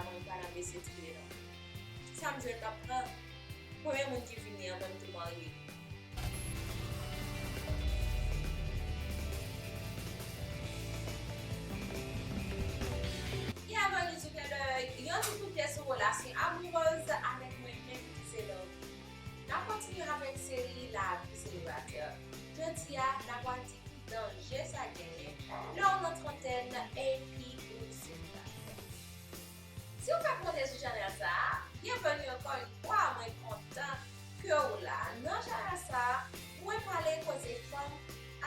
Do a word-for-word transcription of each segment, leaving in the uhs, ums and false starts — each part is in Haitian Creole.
Mwen pa nan mesye tire non. Sa m jwenn m ap pran. Premye moun ki vini an, mwen m tou marye. Byenveni sou Clin d'œil, yon ti kout pye sou relasyon amourèz avèk mwen menm ki se Love. N ap kontinye avèk seri Lavi selibatè. Jodi a, n ap pral di ki danje sa genyen lè w nan trantèn epi ou selibatè. Si w fèk monte sou chanèl sa a, byenveni ankò yon fwa, mwen kontan ke w la. Nan chanèl sa a, mwen pale koze fanm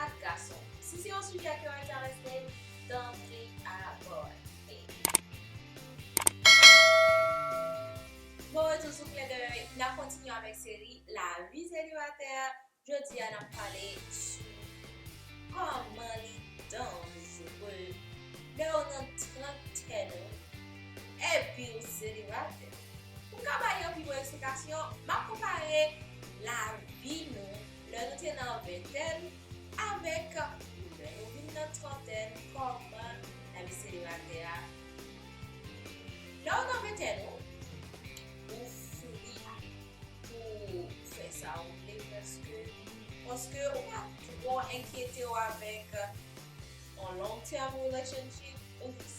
ak gason. Si se yon sijè ke w enterese, tanpri abòne. Bon retour sou Clin d'œil, n ap kontinye avèk seri Lavi selibatè. Jodi a, n ap pale sou kòman li danjere lè w nan trantèn ou epi w selibatè. Pou m ka ba yon pi bon eksplikasyon, m ap konpare lavi nou lè nou te nan ventèn avèk lè nou vin nan trantèn, kòman lavi selibatè a. Lè w nan ventèn ou, ou fri pou fè sa w vle, paske, paske ou pa twò enkyete w avèk yon long term relationship, ou jis,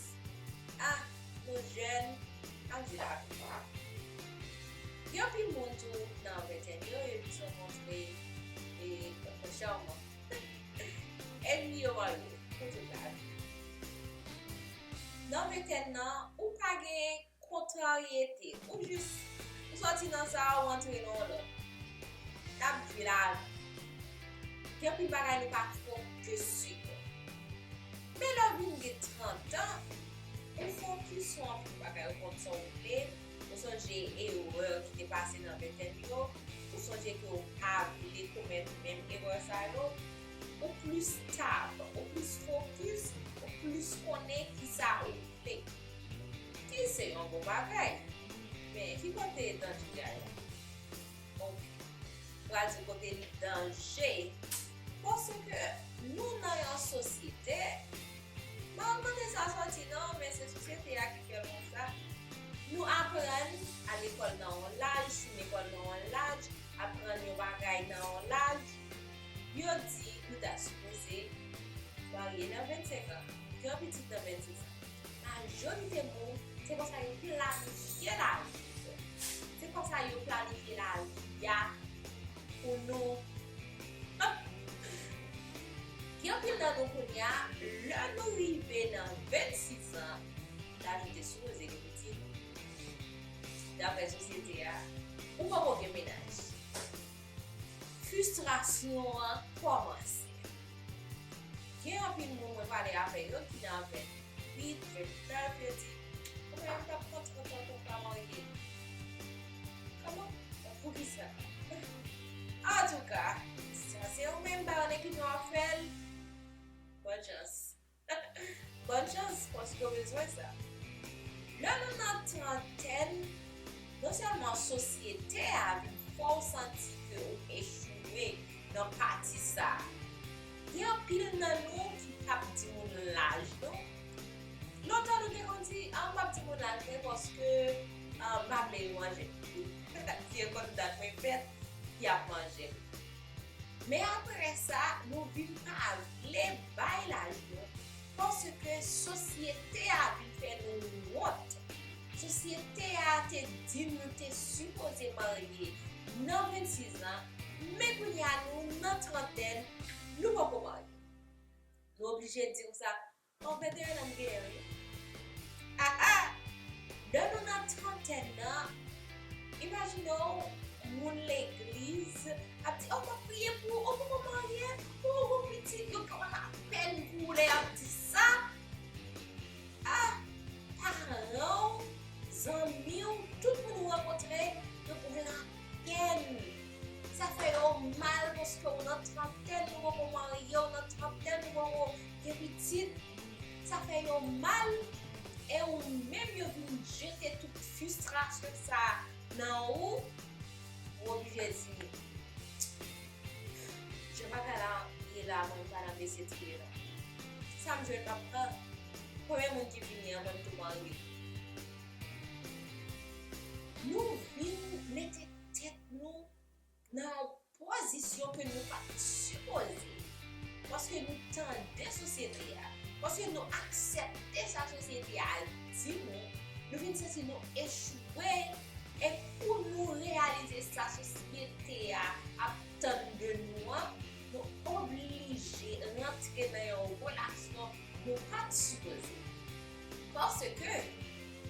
ah, nou jèn, n ap viv lavi. Gen anpil moun tou nan ventèn yo, yo jis rankontre e, yon frè chawman. Epi yo marye pou tout lavi. Nan ventèn nan, ou pa gen kontraryete. Ou jis, ou sòti nan sa, ou antre nan yon lòt. N ap viv lavi. Gen anpil bagay nou pa fokis sou yo. Men lè w vin gen trant an, ou fokis sou anpil bagay, ou konn sa w vle, ou sonje erè ki te pase nan ventèn yo, ou sonje ke w pa vle komèt menm erè sa yo, ou plis stab, ou plis fokis, ou plis konnen kisa ou vle. Ki se yon bon bagay. Men, ki kote danje a ye? Ok. Pral di kote li danje. Paske nou nan yon sosyete, m pa konn kote sa sòti non, men se sosyete a ki fè l konsa. Nou aprann al lekòl nan yon laj, fin lekòl nan yon laj, aprann yon bagay nan yon laj. Yo di nou ta sipoze marye nan vennsenk an, gen yon pitit nan vennsenk an. Majorite moun, se konsa yo planifye lavi yo. Se konsa yo planifye lavi a pou nou. Gen anpil nan nou kounye a, lè nou rive nan vennsis an, laj ou te sipoze gen pitit. Daprè sosyete a, ou poko gen mennaj. Fristrasyon an kòmanse. Gen anpil moun mwen pale avè yo ki nan venntuit, vennèf, yo di, "Ou menm, m t ap kontan, kontan, kontan marye." Kòman? Poukisa? Antouka, sa se ou menm, baron Enpinyon ap fè l. Bòn chans. Bòn chans, paske w bezwen sa. Lè nou nan trantèn, non sèlman sosyete a vin fè w santi ke ou echwe nan pati sa a. Gen anpil nan nou ki p ap di moun laj nou. Lontan nou te konn di, "Ah, m p ap di moun laj mwen paske, ah, m pa vle yo manje m." Si yo konn dat mwen fèt, y ap manje m. Men apre sa, nou vin pa vle bay laj nou, paske sosyete a vin fè nou wont. Sosyete a te di n nou te sipoze marye nan vennsis an, men kounye a nou nan trantèn, nou poko marye. Nou oblije di w sa. Bon, vennteyen an m genyen, wi. Ah, ah! Lè nou nan trantèn nan, imajine w, moun legliz ap di, "Oh, m ap priye pou ou, ou poko marye, ou poko gon pitit." Yo gen yon lapèn pou ou lè y ap di sa. Ah! Paran w, zanmi w, tout moun ou rankontre, yo gen lapèn. Sa fè yo mal paske w nan trantèn, ou poko marye, w nan trantèn, ou poko gen pitit. Sa fè yo mal, e ou menm yo vin jete tout fristrasyon sa nan ou, ou oblije di, "Jan bagay la ye la, mwen pa nan mesye tire non. Sa m jwenn m ap pran. Premye moun ki vini an, mwen m tou marye." Nou vin mete tèt nou nan yon pozisyon ke nou pa t sipoze. Paske nou tande sosyete a, paske nou aksepte sa sosyete a di nou, nou vin santi nou echwe. E pou nou reyalize sa sosyete a ap tann de nou an, nou oblije rantre nan yon relasyon nou pa t sipoze. Paske,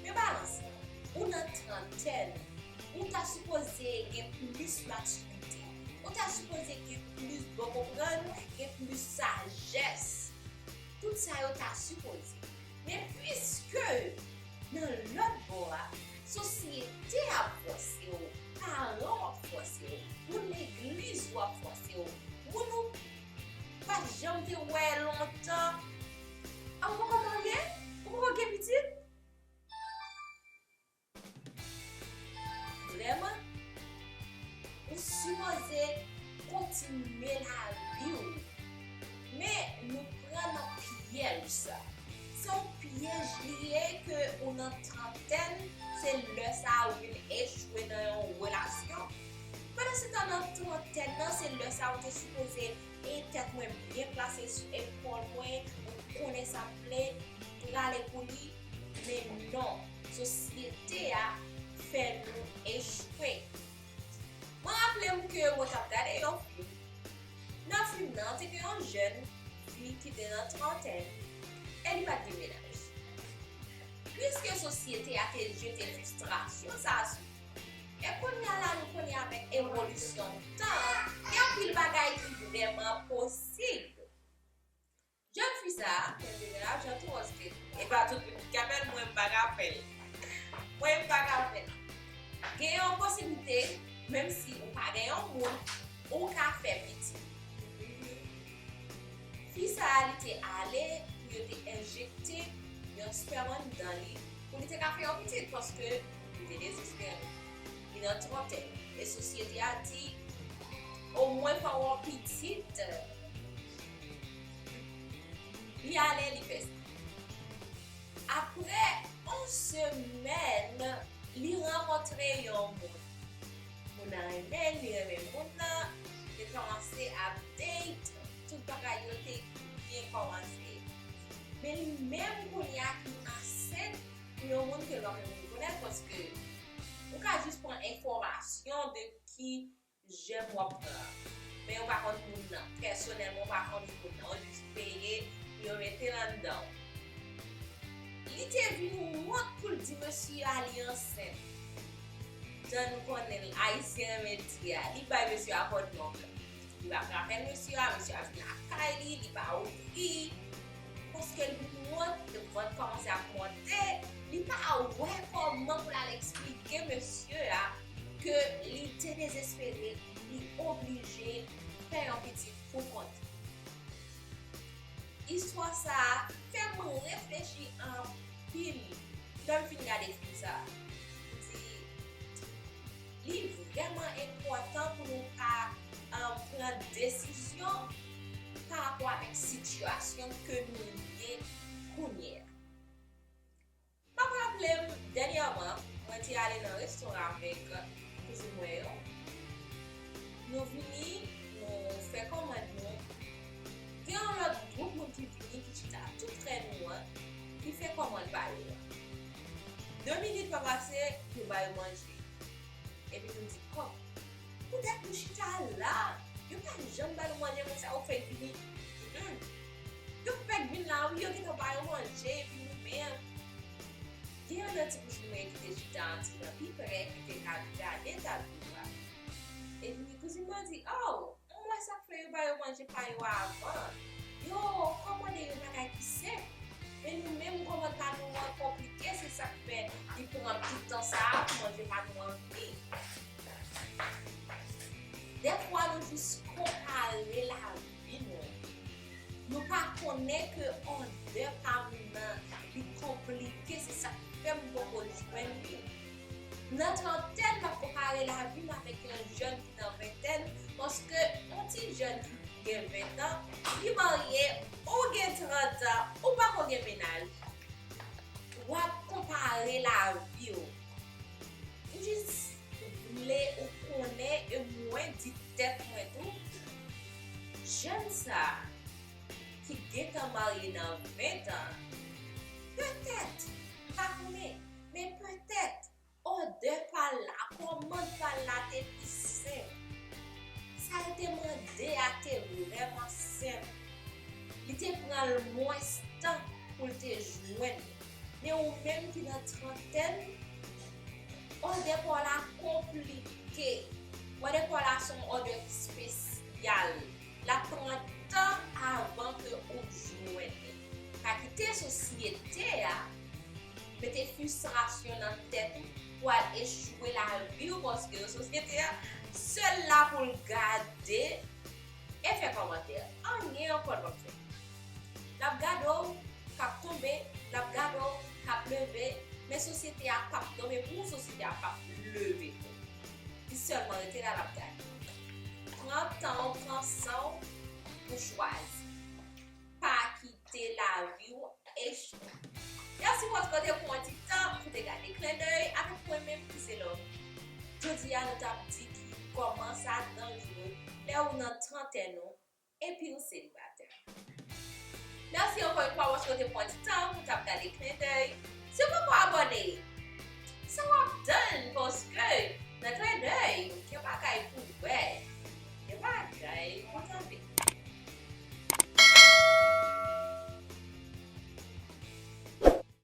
men balans lan, ou nan trantèn, ou ta sipoze gen plis matirite, ou ta sipoze gen plis bon konprann, gen plis sajès. Tout sa yo ta sipoze. Men piske nan lòt bò a, sosyete ap fòse w, paran w ap fòse w, moun legliz ou ap fòse w, moun ou pa t janm te wè lontan, a, ou poko marye? Ou poko gen pitit? Vrèman, ou sipoze kontinye lavi w. Men nou pran nan pyèj sa. Se yon pyèj li ye ke ou nan trantèn, se lè sa a ou vin echwe nan yon relasyon. Pandansetan nan trantèn nan, se lè sa a ou te sipoze e tèt mwen byen plase sou epòl mwen, mwen konnen sa m vle, m prale pou li. Men non, sosyete a fè nou echwe. Mwen raple m ke mwen t ap gade yon fim. Nan fim nan, te gen yon jèn fi ki te nan trantèn e li pa t gen mennaj. Piske sosyete a te jete fristrasyon sa a sou li, e kounye a la, nou konnen avèk evolisyon tan an, gen anpil bagay ki vrèman posib. Jèn fi sa a, ke l te gen lajan tou, paske e pa tout moun ki ka fè l, mwen m pa ka fè l. Mwen m pa ka fè l. Gen yon posiblite, menm si ou pa gen yon moun, ou ka fè pitit. Fi sa a, li te ale pou yo te enjekte yon spèm anndan li, pou li te ka fè yon pitit, paske li te dezespere. Li nan trantèn. E sosyete a di, omwen fò w gen pitit. Li ale, li fè sa. Apre yon semèn, li rankontre yon moun. Moun nan renmen l, li renmen moun nan, yo kòmanse ap date, tout bagay yo te byen kòmanse. Men li menm kounye a ki ansent pou yon moun ke l pa menm rekonèt, paske ou ka jis pran enfòmasyon de ki jèm w ap pran. Men ou pa konn moun nan. Pèsonèlman, ou pa konn moun nan. Ou jis peye pou yo mete l anndan w. Li te vin wont pou l di mesye a li ansent. Jan nou konnen l, Ayisyen renmen di a, li bay mesye a kòd long. Li pa frape mesye a, mesye a vin lakay li, li pa ouvri. Paske l vin wont, vant kòmanse ap monte, li pa wè kòman pou l al eksplike mesye a ke li te dezespere, li oblije fè yon pitit pou kont li. Istwa sa a fè m reflechi anpil lè m fin gade fim sa a. M di, li vrèman enpòtan pou nou pa, um, pran desizyon pa rapò avèk sitiyasyon ke nou ye kounye a. M ap raple m, dènyèman, mwen te ale nan restoran avèk kouzin mwen yo. Nou vini, nou fè kòmand nou. Gen yon lòt gwoup moun ki vini, ki chita tou prè nou an, ki fè kòmand pa yo an. De minit pa pase, yo ba yo manje. Epi nou di, kòk, poutèt nou chita la, yo pa janm ba nou manje konsa, ou fèk vini. Mm-mm. Yo fèk vin la, wi, yo gentan ba yo manje, epi nou menm. Gen yon lòt ti kouzin mwen ki te chita yon ti jan pi prè, ki te ap gade tablo a. Epi kouzin mwen di, oh, m wè sa k fè yo ba yo manje pa yo avan. Yo kòmande yon bagay ki senp. Men nou menm, kòmand pa nou an konplike, se sa k fè li pran tout tan sa a pou manje pa nou an vini. Dèfwa, nou jis konpare lavi nou. Nou pa konnen ke òdè pa moun nan, li konplike, se sa k fè m poko jwenn li. Nan trantèn, m ap konpare lavi m avèk yon jèn ki nan ventèn, paske yon ti jèn ki gen ven tan, li marye, ou gen trant an, ou pako gen mennaj. W ap konpare lavi w. M jis Vle ou konnen e mwen di tèt mwen tou, jèn sa a ki gentan marye nan ven tan, petèt, m pa konnen, men petèt, òdè pa l la, kòmand pa l la te pi senp. Sa l te mande a te vrèman senp. Li te pran l mwens tan pou l te jwenn li. Men ou menm ki nan trantèn, òdè pa w la konplike. Òdè pa w la se yon òdè ki espesyal. L ap pran tan avan ke ou jwenn li. Pa kite sosyete a mete fristrasyon nan tèt ou pou al echwe lavi w, paske sosyete a sèl la pou l gade e fè kòmantè. Anyen ankò l p ap fè. L ap gade w k ap tonbe, l ap gade w k ap leve, men sosyete a p ap tonbe pou ou, sosyete a p ap leve pou ou. Li sèlman rete la, l ap gade. Pran tan w, pran san w pou chwazi. Pa kite lavi w echwe. Mèsi paske w te pran ti tan pou te gade Klendèy avèk mwen menm ki se Love. Jodi a, nou t ap di ki kòman sa danjere lè ou nan trantèn ou epi ou selibatè. Mèsi ankò yon fwa paske w te pran ti tan pou w t ap gade Klendèy. Si w poko abòne, sa w ap tann, paske